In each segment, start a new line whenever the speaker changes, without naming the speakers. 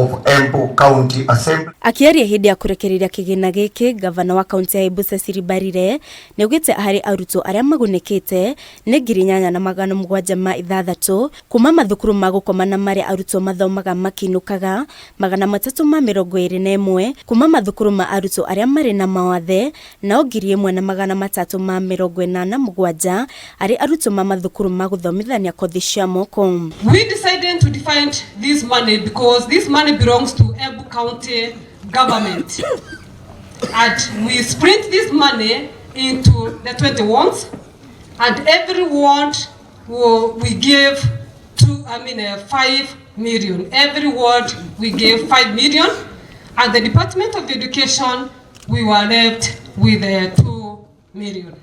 Of Embu County Assembly.
Akĩaria hĩndĩ ya kũrekereria kĩgĩna gĩkĩ, gavana wa kaunti ya Embu Cecily Mbarire nĩaugĩte harĩ arutwo arĩa magunĩkĩte nĩ 8706 kuma mathukuru ma gũkoma na marĩa arutwo mathomaga makĩinũkaga, 321 kuma mathukuru ma arutwo arĩa marĩ na mawathe, nao 1387 arĩ arutwo ma mathukuru ma gũthomithania kothi cia moko.
We decided to divide this money because this money belongs to Embu County government. And we split this money into the 20 wards, and every ward we give two, I mean, 5 million. Every ward we gave 5 million, and the Department of Education, we were left with 2 million.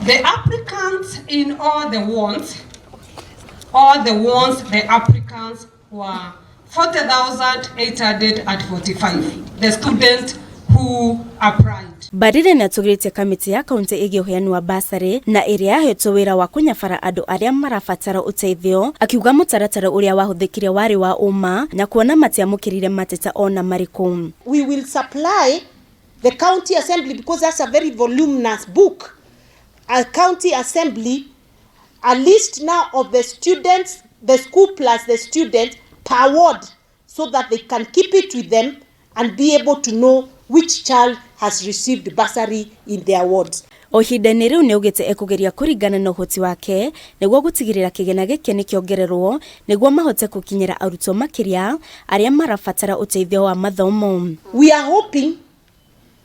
The applicants in all the wards, all the ones, the applicants were 40,845, the students who applied.
Mbarire nĩatũgĩrĩtie kamĩtĩ ya kaunti ĩgiĩ ũheani wa basarĩ na ĩrĩa yahetwo wĩra wa kũnyabara andũ arĩa marabatara ũteithio, akiuga mũtaratara ũrĩa wahũthĩkire warĩ wa ũma na kuona matiamũkĩrire mateta ona marĩkũ.
We will supply the county assembly, because that's a very voluminous book, a county assembly, a list now of the students, the school plus the students per ward, so that they can keep it with them and be able to know which child has received bursary in their wards.
O ihinda-inĩ rĩu nĩaugĩte ekũgeria kũringana na ũhoti wake nĩguo gũtigĩrĩra kĩgĩna gĩkĩ nĩkĩongererwo nĩguo mahote gũkinyĩra arutwo makĩria arĩa marabatara ũteithio wa mathomo.
We are hoping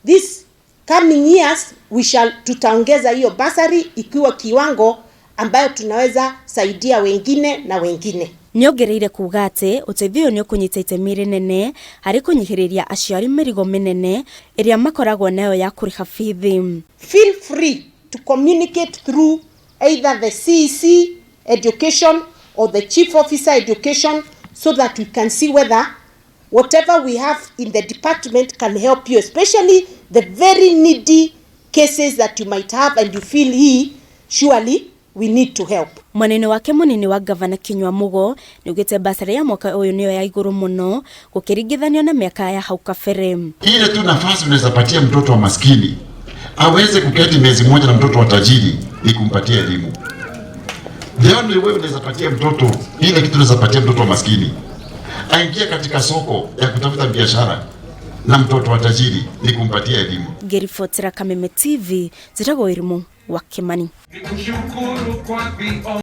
this coming years we shall tutaongeza hiyo bursary ikiwa kiwango ambayo tunaweza saidia wengine na wengine.
Nĩongereire kuga atĩ ũteithio ũyũ nĩũkũnyita itemi rĩnene harĩ kũnyihĩrĩria aciari mĩrigo mĩnene ĩrĩa makoragwo nayo ya kũrĩha bithi.
Feel free to communicate through either the CEC education or the chief officer education, so that we can see whether whatever we have in the department can help you, especially the very needy cases that you might have and you feel he surely we need to help.
Mwena-inĩ wake, mũnini wa gavana Kinyua Mugo nĩaugĩte basarĩ ya mwaka ũyũ nĩyo ya igũrũ mũno gũkĩringithanio na miaka ya hau kabere.
Ile tu nafasi unaweza patia mtoto wa maskini aweze kuketi mezi moja na mtoto wa tajiri ni kumpatia elimu. The only way unaweza patia mtoto ile kitu unaweza patia mtoto wa maskini aingie katika soko ya kutafuta biashara na mtoto wa tajiri ni kumpatia elimu.
Ngĩribotera Kameme TV, njĩtagwo Irimũ wa Kimani.
Nikushukuru kwa